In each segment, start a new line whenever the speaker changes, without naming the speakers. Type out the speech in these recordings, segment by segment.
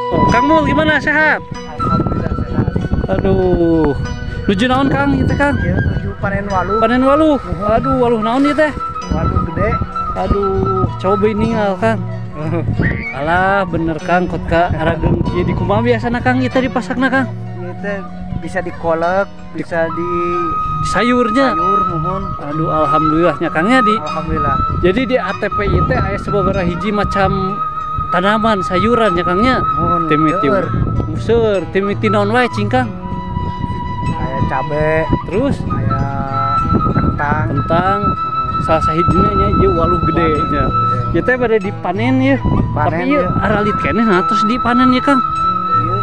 Kang Mul gimana, sehat?
Alhamdulillah sehat.
Aduh, nuju naon Kang ieu teh Kang?
Ieu nuju panen waluh.
Panen waluh. Aduh, waluh naon ieu teh?
Waluh gede.
Aduh, coba ningal Kang. Alah, bener Kang, kot ka arageung kieu di kumaha biasana Kang ieu teh dipasakna Kang?
Ieu teh bisa dikolek, bisa di
sayurnya.
Sayur muhun.
Aduh, alhamdulillahnya Kangnya di.
Alhamdulillah.
Jadi di ATP ieu teh aya sababaraha hiji macam tanaman sayuran ya Kangnya. Timiti museur, timiti naon wae cing Kang?
Aya cabe,
terus
aya kentang.
Kentang. Salah sahijina nya ieu waluh gede nya. Ieu teh bade dipanen ieu. Tapi ieu aralit keneh nah terus dipanen ieu Kang.
Ieu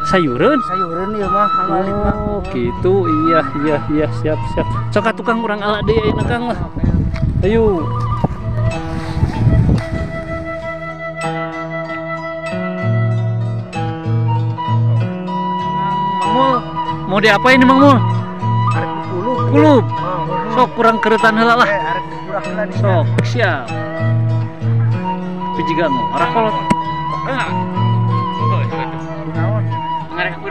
sayureun?
Sayureun ieu mah anu alit mah.
Oh, gitu. Iya iya iya, siap siap. Sok atuh Kang urang ala deui ayeuna Kang lah. Ayo. Mang Mul, mau diapain nih Mang Mul?
Arek dikulub.
Kulub. Sok kurang keretan heula lah.
Arek dikurang heula nih.
Sok, siap. Tapi jiga mau arah kolot.
Heeh.
Naon?
Ngarek aku.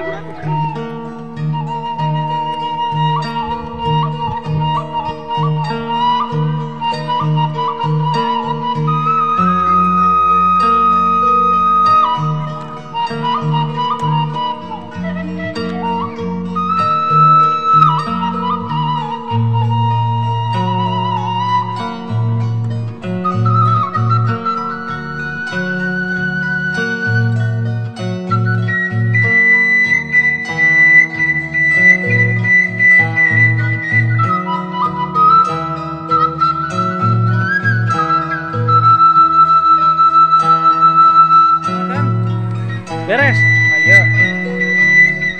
Beres.
Ayo.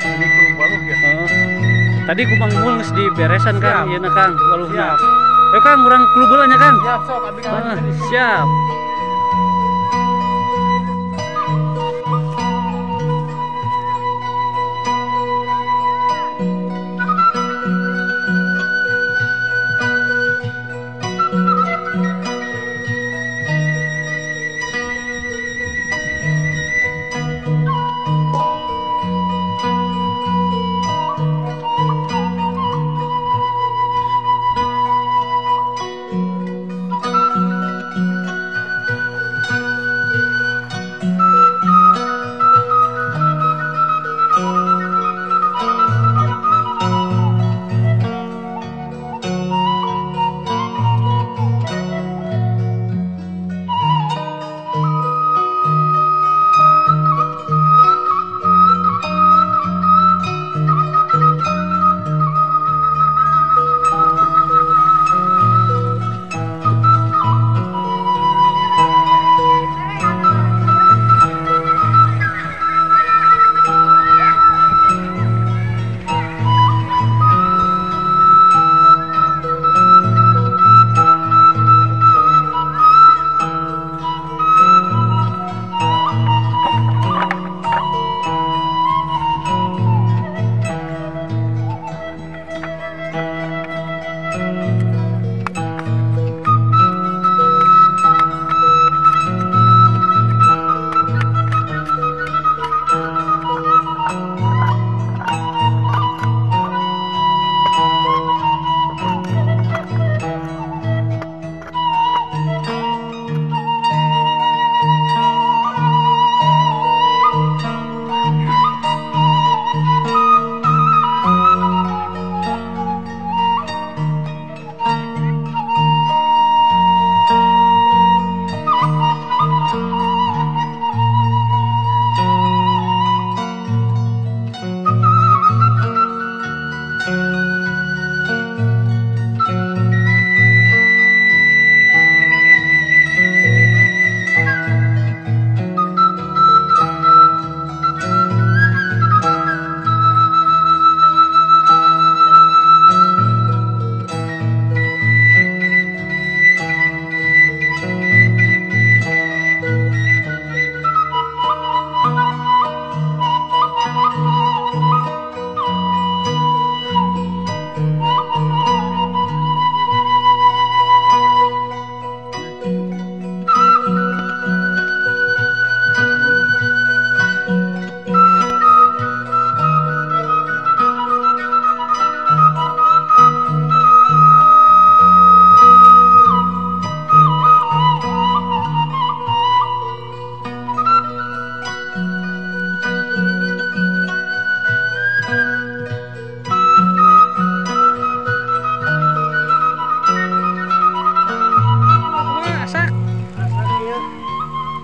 Ini kulub waluh ya.
Tadi ku Mang Mul geus diberesan Kang, ieu na Kang, waluhna. Ayo Kang, urang kulub heula nya Kang.
Siap, sok abdi
siap.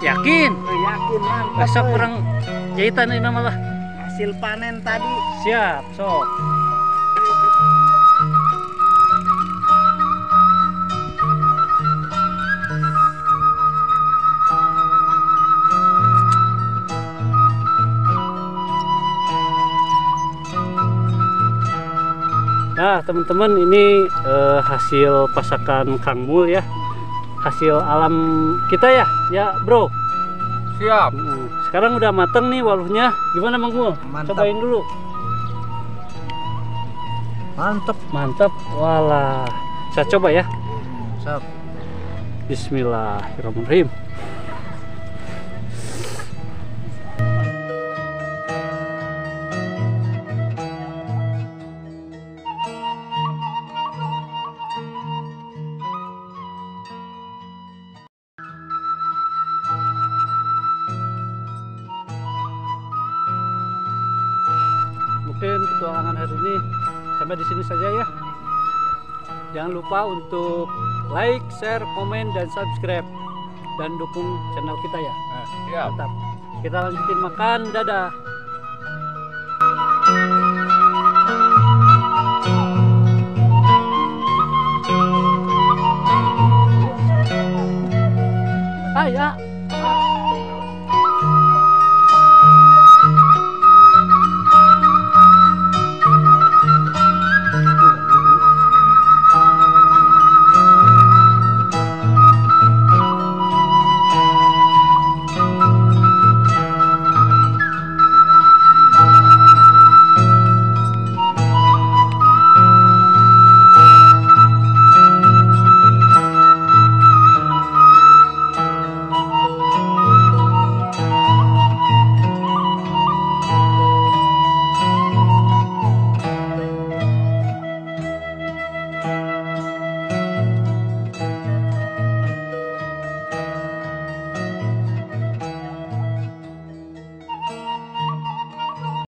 Yakin?
Yakin mantap.
Besok kurang jahitan ini malah.
Hasil panen tadi.
Siap, sok. Nah teman-teman, ini hasil pasakan Kang Mul ya, hasil alam kita ya, ya bro.
Siap.
Sekarang udah mateng nih waluhnya. Gimana Bang Mul?
Mantap.
Cobain dulu.
Mantep.
Mantep. Walah, saya coba ya.
Siap.
Bismillahirrahmanirrahim. Mungkin petualangan hari ini sampai di sini saja ya. Jangan lupa untuk like, share, komen, dan subscribe, dan dukung channel kita ya.
Siap.
Mantap. Kita lanjutin makan. Dadah. Ah ya.